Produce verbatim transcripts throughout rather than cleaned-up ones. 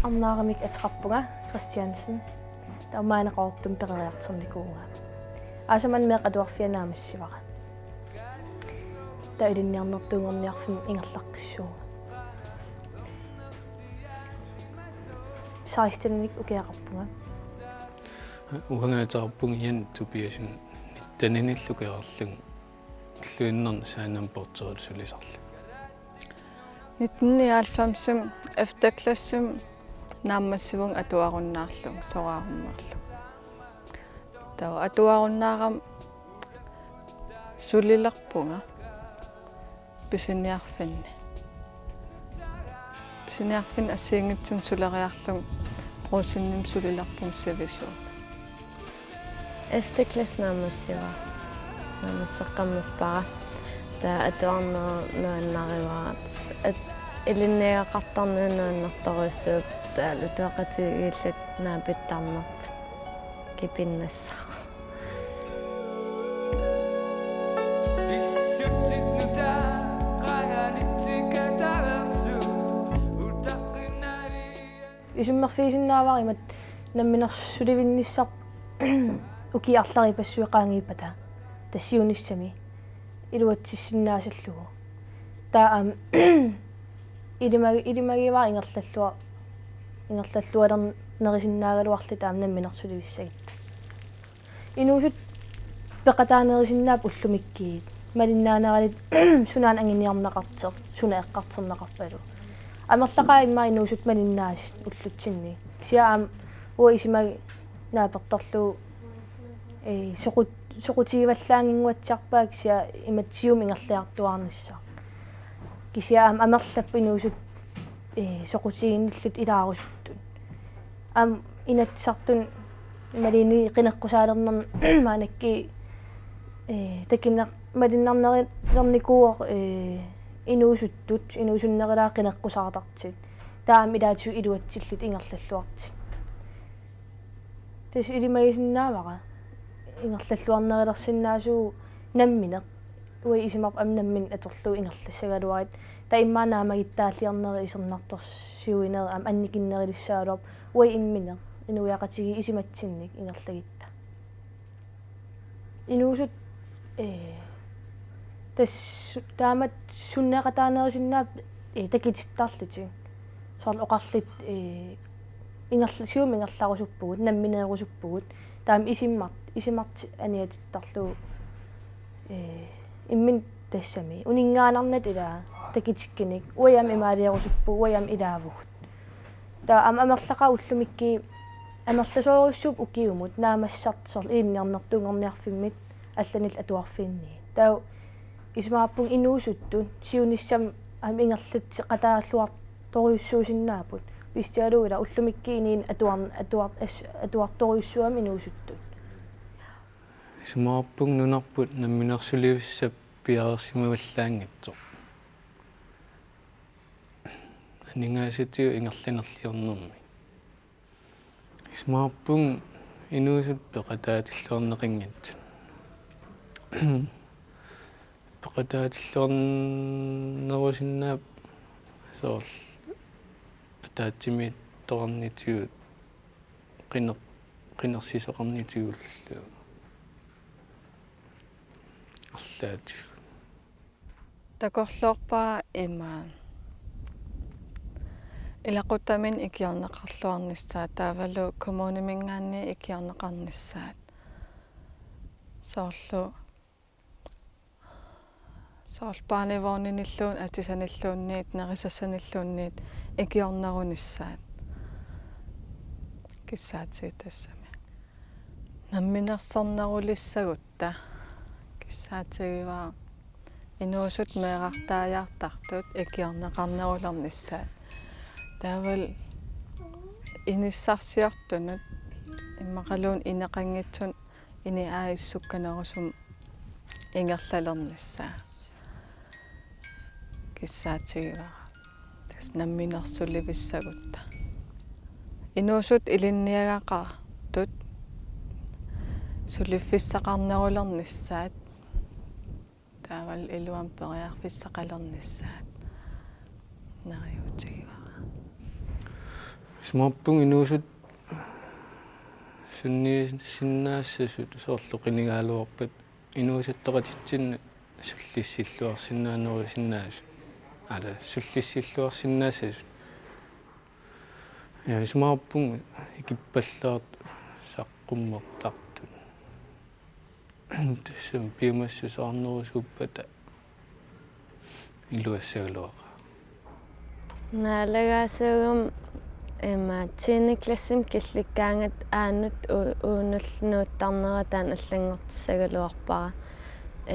Arnaaramik ateqarpunga Christiansen. Taava maani Qaqortumi peroriartornikuuvunga. Aasaq maani meeqqat atuarfianni naammassivara. Taava ilinniarnertuunngorniarfimmi ingerlaqqissuunga. Seksteninik ukiaqarpunga. Uanga ateqarpunga Jan Tobiassen, nitteninillu ukiarlugu ulluinnarni Saanami Portøri sulisarlunga. Nitten nioghalvfemsimi efter klassimi naammassivunga atuarunnaarlunga, soraarunnaarlunga. Taava atuarunnaarama sulilerpunga pisiniarfinni. Pisiniarfinni assigiinngitsunik suleriarlunga Rosingimi sulilerpunga sivisuumik. Efter klasse naammassivara. Naammasseqqammerpara. Taava atuarnera nuannarivara. At-, ilinniagaqartarnera nuannertorujussuuvoq. Taava atuaqatigiilluta naapittarnerput. Kipinnassaaq. Isummerfigisinnaavara imatut namminersulivinnissaq ukiut arlalippassuit qaangiuppata, tassa siunissami iluatsissinnaasallugu. Taava aamma ilimagi-, ilimagivara ingerlallua-, ingerlallualernerusinnaagaluarluta aamma namminersulivissagutta. Inuusuttut peqataanerusinnaapput ullumikkut. Malinnaanerallit sunaana anguniarneqartoq, suna eqqartorneqarpalu. Amerlaqaat immaqa inuusuttut malinnaasut ullutsinni. Kisianni aamma uanga isumaga naapertorlugu, ee, soqut-, soqutigivallaannginnguatsiarpaa kisianni imatut siumut ingerliartuaarnissaq. Kisianni aamma amerlapput inuusuttut, ee, soqutiginillutik ilaarusuttut. Aamma Inatsisartuni malini qineqqusaalernermi maannakkut, ee, takuneq-, malinnarneri-, lernikuuvoq, ee, inuusuttut, inuusunnerulaat qineqqusaartartut. Taava aamma ilaatigut iluatsillutik ingerlalluartut. Tassa ilimagisinnaavara ingerlalluarnerulersinnaasugut nammineq. Uagut isumarput aamma nammineq atorlugu ingerlassagaluaruit. Taava immaqa naammagittaalliornerit isornartorsiuinerit aamma annikinnerulissagaluarpoq uagut imminnut inuiaqatigiit isumatsinnik ingerlagutta. Inuusuttut, ee, tassa taamatut sunneeqataanerusinnaapput, ee, takutittarlutik. Soorlu oqarlutik, ee, ingerla-, siumut ingerlarusuppugut, nammineerusuppugut. Taava aamma isummat-, isumartik aniatittarlugu, ee, imminut tassami. Uninngaannarnatik ilaa takutikkunik. Uagut aamma imaaliorusupput, uagut aamma ilaavugut. Taava aamma amerlaqaat ullumikkut amerlasoorujussuupput ukiumut naammassisartut soorlu ilinniarnertuunngorniarfimmit allanillu atuarfianni. Taava isumaqarpunga inuusuttut siunissami aamma ingerlatseqataalluartorujussuusinnaapput. Pissutigalugu ilaa ullumikkut inuit atuar-, atuar-, as-, atuartorujussuugamik inuusuttut. Isumaqarpunga nunarput namminersulivissap piareersimalersinnaanngitsoq. Aningaasatigut ingerlanerliornermi. Isumaqarpunga inuusuttut peqataatilluarneqanngitsut. Peqataatilluarnerusinnaapput soorlu ataatsimiittoqarnitigut qiner-, qinersisoqarnitigullu arlaatigut. Takorloorpara imaat. Ilaquttaminnik ikiorneqarluarnissaat taavalu kommuniminngaanniit ikiorneqarnissaat. Soorlu, soorlu barnevogninilluunniit, atisanilluunniit, nerisassanilluunniit ikiornerunissaat. Kissaatigut tassami. Namminersornerulissagutta kissaatigivara inuusuttut meerartaajaartartut ikiorneqarnerulernissaat. Taavalu inissarsiortunut immaqaluunniit ineqanngitsunut ini aajusukkanerusumik ingerlalernissaa. Kissaatigivara. Tassa namminersulivissagutta. Inuusuttut ilinniagaqartut suliffissaqarnerulernissaat. Taavalu iluamik periarfissaqalernissaat. Neriuutigivara. Isumaqarpunga inuusut sunniisinnaassasut soorlu qinigaluarpat inuusuttoqatitsinnut sullissilluarsinnaanerusinnaasut. Ala sullissilluarsinnaassasut. Ja isumaqarpunga ikippallaartut saqqummertartut. Tassami piumassuseqarnerusuuppata iluassagaluaqaaq. Naalagaasuugama ima tiende klassimi killikkaangata aanut u-, uunullu nuuttarnera taanna allanngortissagaluarpara.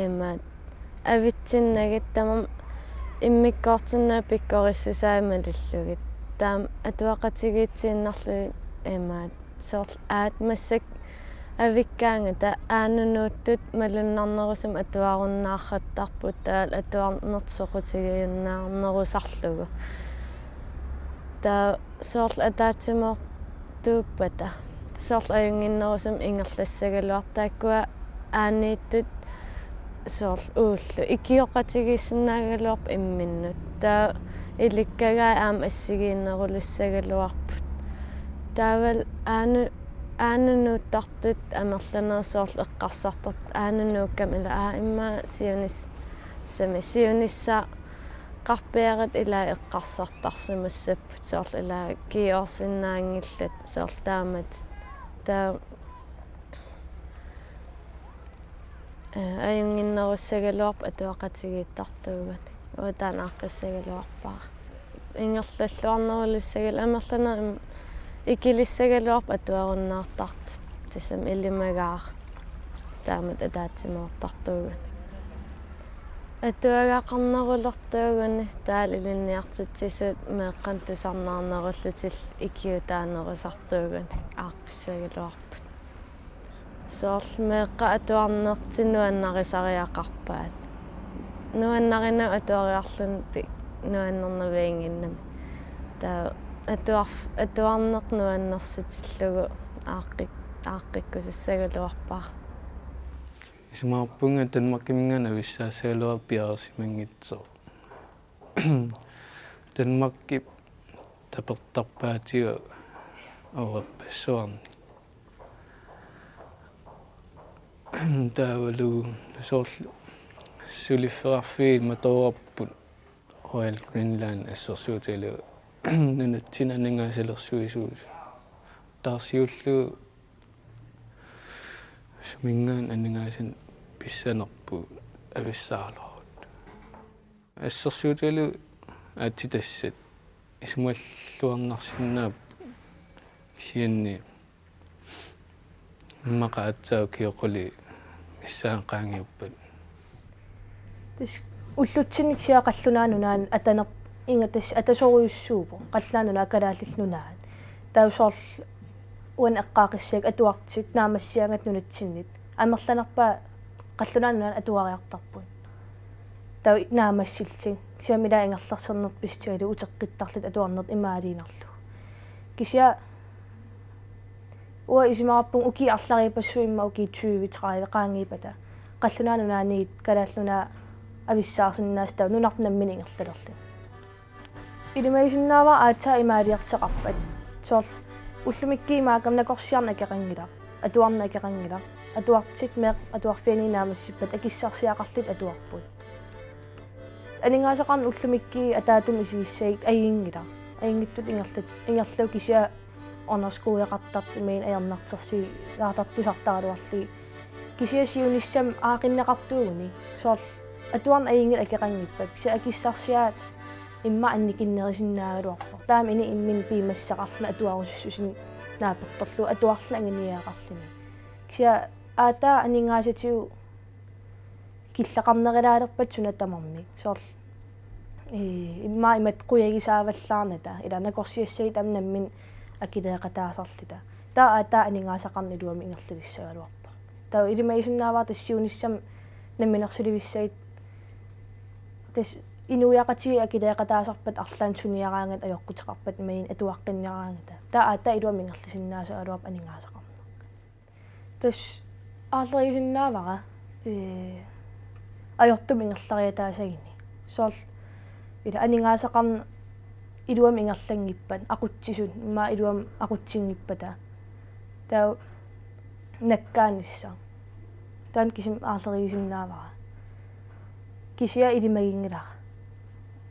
Ima avitsinnagit tamarmik immikkoortinnagu pikkorissusaat malillugit. Taama atuaqatigiitsiinnarlugit ima soorlu aat massakkut avikkaangata aanut nuuttut malunnarnerusumik atuarunnaarrattarput taavalu atuarneq soqutigijunnaarnerusarlugu. Taava soorlu ataatsimoortuuppata. Soorlu ajunnginnerusumik ingerlassagaluartut taakkua aaniittut soorlu uullu ikioqatigiissinnaagaluarput imminnut. Taava ilikkagaat aamma assigiinnerulissagaluarput. Taavalu aanu-, aanut nuuttartut amerlanerit soorlu eqqarsartartut aanut nuukkama ila aa immaqa siunis-, sami siunissaqarpiarit ila eqqarsartarsimassapput soorlu ila kiorsinnaanngillat soorlu taamatut. Taava ee, ajunnginnerussagaluarpoq atuaqatigiittartuugami. Uanga taanna aaqqissagaluarpara. Ingerlalluarnerulissagaluarpoq amerlanerit im-, ikilissagaluarput atuarunnaartartut. Tassami ilimagaara. Taamatut ataatsimoortartuugami. Atuagaqarnerulertuugami taavalu ilinniartitsisut meeqqanut tusarnaarnerullutillu ikiuutaanerusartuugami aaqqissagaluarput. Soorlu meeqqat atuarnertik nuannarisariaqarpaat. Nuannarinagu atuariarluni pi-, nuannernaviannginnami. Taava atuar-, atuarneq nuannersitillugu aaqqik-, aaqqikkusussagaluarpara. Isumaqarpunga Danmarkiminngaanniit avissaassagaluarpara piareersimanngitsoq. Danmarkip tapertarpaatiga oorerpassuarni. Taavalu soorlu suliffeqarfiit matoorarput Royal Greenland assersuutigalugu nunatsinni aningaasalersuisuusut. Taarsiullu suminngaanniit aningaasanik pissanerput avissaaraluarput. Assersuutigalugu aatsitassat isumalluarnarsinnaapput kisianni immaqa aatsaat ukioq qulit missaani qaangiuppat. Tassa ullutsinni kisianni Qallunaat Nunaanni ataner-, inga tassa atasorujussuuvoq Qallunaat Nunaat Kalaallit Nunaat. Taava soorlu uani eqqaaqissaanga atuartut naammassigaangatta nunatsinnut. Amerlanerpaat Qallunaat Nunaanni atuariartarput. Taava naammassillutik. Kisianni ila ingerlaarnerpissutigalugu uteqqittarlutik atuarneq imaaliinnarlugu. Kisianni uanga isumaqarpunga ukiut arlariipassuit immaqa ukiut tyve tredive qaangiuppata Qallunaat Nunaanniit Kalaallit Nunaat avissaarsinnaasoq taava nunarput nammineq ingerlalerlugu. Ilimagisinnaavara aatsaat imaaliortoqarpat. Soorlu ullumikkut imaakkami nakorsiarneq akeqanngilaq, atuarneq akeqanngilaq, atuartut meeqqat atuarfianni naammassippat akissarsiaqarlutik atuarput. Aningaasaqarneq ullumikkut ataatama isigissagukku ajunngilaq. Ajunngitsutut ingerlat-, ingerlavugut kisianni underskudeqartartut imaluunniit ajornartorsiuteqartartut tusartaraluarlugit. Kisianni siunissami aaqqinneqartuuguni. Soorlu atuarneq ajunngilaq akeqanngippat. Kisianni akissarsiaat immaqa annikinnerusinnaagaluarpoq. Taama ini imminut piumassuseqarluni atuarusussuseq naapertorlugu atuarluni anguniagaqarluni. Kisianni aatsaat aningaasatigut killeqarnerulaalerpat suna tamarmi. Soorlu, ee, immaqa imatut qujagisaavallaarnata, ila nakorsiassagutta aamma nammineq akileeqataasarluta. Taava aatsaat aningaasaqarneq iluamik ingerlalissagaluarpoq. Taava ilimagisinnaavara tassa siunissami namminersulivissagut tassa inuiaqatigiit akileeqataasarpata arlaannik suniaraangata ajoquteqarpata imaluunniit atuaqqinneraangata. Taava aatsaat iluamik ingerlasinnaasagaluarpoq aningaasaqarneq. Tassa aalajangersinnaavara, ee, ajortumik ingerlariataasaguni. Soorlu ila aningaasaqarneq iluamik ingerlanngippat, aqutsisut immaqa iluamik aqutsinngippata. Taava nakkaanissaq. Taanna kisimi aarleriisinnaavara. Kisianni ilimaginngilara.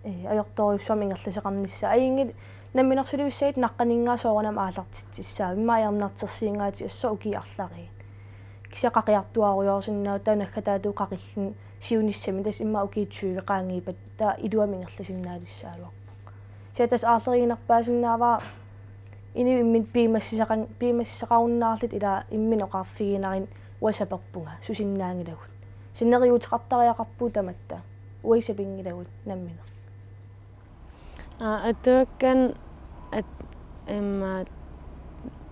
Ee, ajortorujussuarmik ingerlaseqarnissaa. Ajunngilaq namminersulivissaat naqqaninngaanniit soorunami aallartitsissaaq. Immaqa ajornartorsiunngaatigassooq ukiut arlallit. Kisianni qaqiartuaarujoorsinnaavoq taava naggataatigut qaqilluni siunissami tassa immaqa ukiut tyve qaangiuppata taava iluamik ingerlasinnaalissagaluarpoq. Kisianni tassa aarleriiginerpaasinnaavara inuit imminnut piumassisaqan-, piumassisaqarunnaarlutik ilaa imminut oqarfigineqarnera uanga saperpunga susinnaanngilagut. Sineriuteqartariaqarpugut tamatta. Uagut sapinngilagut nammineq. Aa, atuakkanik at-, immaqa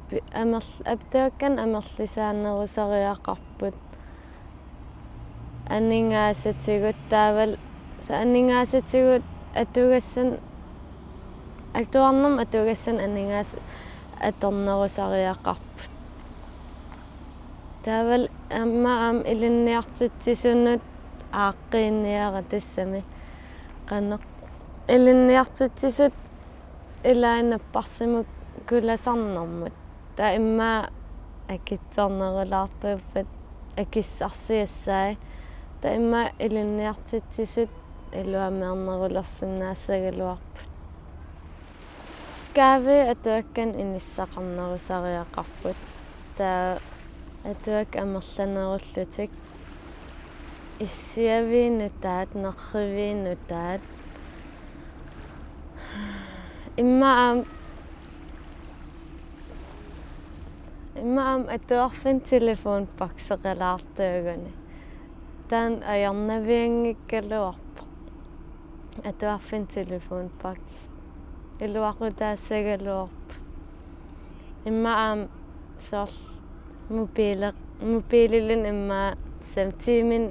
pi-, amerl-, atuakkanik amerlisaanerusariaqarput. Aningaasatigut taavalu, tassa aningaasatigut atugassanik, atuarnermut atugassanik aningaasat atornerusariaqarput. Taavalu aamma aamma ilinniartitsisunut aaqqiinniara tassami. Qanoq ilinniartitsisut ilaat napparsimmavut kulasarnermut. Taava immaqa akitsornerulaartuuppat akissarsiassai. Taava immaqa ilinniartitsisut iluamik meernerulersinnaassagaluarput. Skaavit atuakkanik inissaqarnerusariaqarput. Taava atuakkat amerlanerullutik. Issiaviit nutaat, nerriviit nutaat. Immaqa aamma, immaqa aamma atuarfinni telefonbokseqalaartuuguni. Taanna ajornavianngikkaluarpoq. Atuarfinni telefonboks iluaqutaassagaluarpoq. Immaqa aamma soorlu mobiileq-, mobiililuunniit immaqa samtimin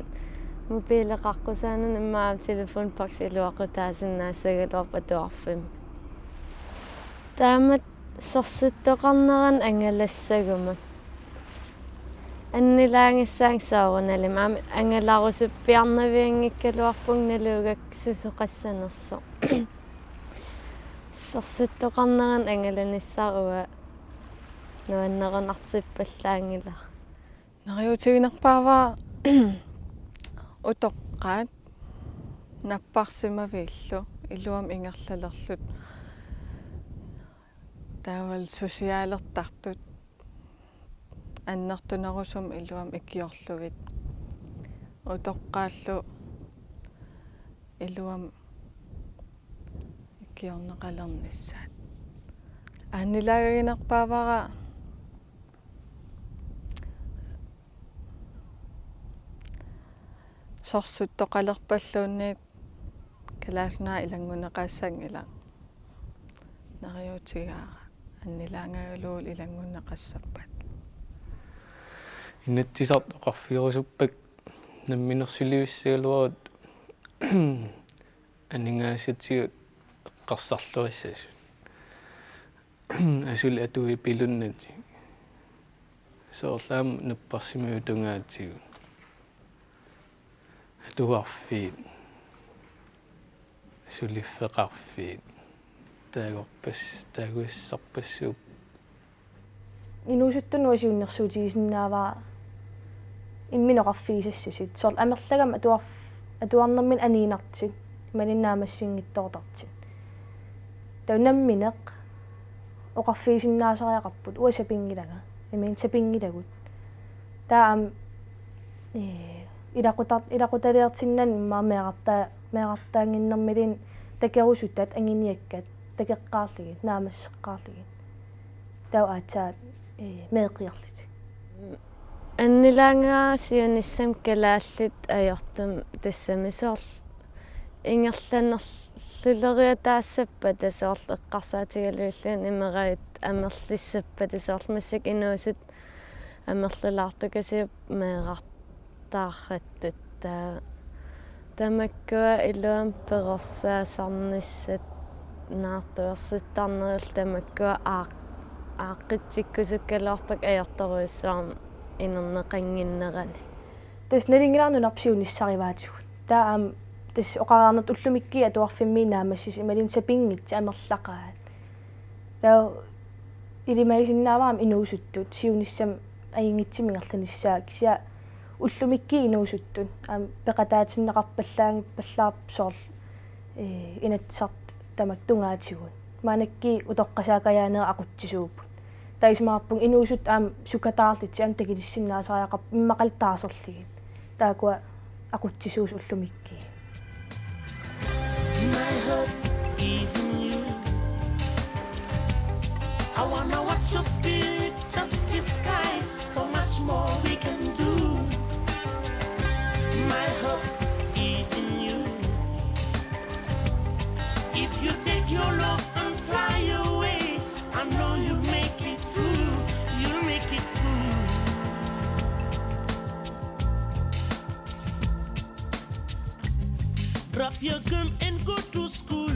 mobiileqaqqusaanani immaqa aamma telefonboks iluaqutaasinnaassagaluarpoq atuarfimmi. Taamatut sorsuttoqarneranik angalassaguma. Annilaangissaanga soorunalimi aamma angalarusuppiarnavianngikkaluarpunga nalugakku susoqassanersoq. Sorsuttoqarneranik angalanissara uanga nuannerunartippallaanngilara. Neriuutiginerpaavara utoqqaat napparsimavillu iluamik ingerlalerlutik. Taavalu susiaalertartut annertunerusumik iluamik ikiorlugit. Utoqqaallu iluamik ikiorneqalernissaat. Annilaangaginerpaavara sorsuttoqalerpalluunniit Kalaallit Nunaat ilanngunneqassanngilaq. Neriuutigaara annilaangagalugu ilanngunneqassappat. Inatsisartut oqarfigerusuppakka namminersulivissagaluarutta aningaasatigut eqqarsarluassasut. Asuli atuipiluunnatik. Soorlu aamma napparsimaviup tungaatigut. Atuarfiit. Suliffeqarfiit. Taagorpas-, taagugassarpassuupput. Inuusuttunut siunnersuutigisinnaavara imminut oqarfigisassasut. Soorlu amerlagama atuarf-, atuarnerminni aniinnartut. Imaluunniit naammassinngitsoortartut. Taava nammineq oqarfigisinnaasariaqarput uanga sapinngilanga. Imaluunniit sapinngilagut. Taava aamma, ee, ilaqutar-, ilaqutaliortinnani immaqa meerartaa-, meerartaannginnermiluunniit takerusutat anguniakkat takeqqaarlugit, naammasseqqaarlugit. Taava aatsaat, ee, meeqqiarlutik. Annilaangaasiunissam kalaallit ajortumik tassami soorlu ingerlanerlulerujataassappat soorlu eqqarsaatigalugilluunniit imerajut amerlissappata soorlu massakkut inuusut amerlalaartukasiupput meerartaarrattut. Taava tamakkua iluamik perorsaasarnissat naartuersittarnerillu tamakkua aaq-, aaqqitsikkusukkaluarpakka ajortorujussuarmik inerneqannginnerani. Tassa nalunngilara nunarput siunissarivaatigut. Taava aamma Tassa oqarnertut ullumikkut atuarfimmi naammassisut imaluunniit sapinngitsut amerlaqaat. Taava ilimagisinnaavara aamma inuusuttut siunissami ajunngitsumik ingerlanissaat kisianni ullumikkut inuusuttut aamma peqataatinneqarpallaanngippallaarpoq soorlu, ee, Inatsisartut tamakku tungaatigut. Maannakkut utoqqasaakajaanerit aqutsisuupput. Taava isumaqarpunga inuusuttut aamma sukataarlutik aamma takutissinnaasariaqarput immaqalu taarserlugit. Taakkua aqutsisuusut ullumikkut. My hope is in you. I wanna watch your spirit touch the sky. So much more we can do. My hope is in you. If you take your love and fly away, I know you'll make it through. You'll make it through. Drop your gun and go to school.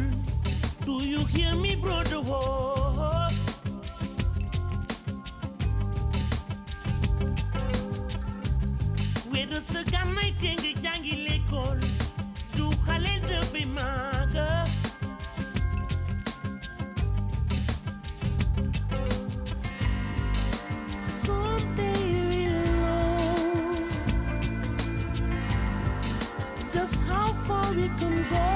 Do you hear me, brother? Whoa. Whether it's a gun, I think it, young illegal. Do halal, the maga. Someday we'll know just how far we can go.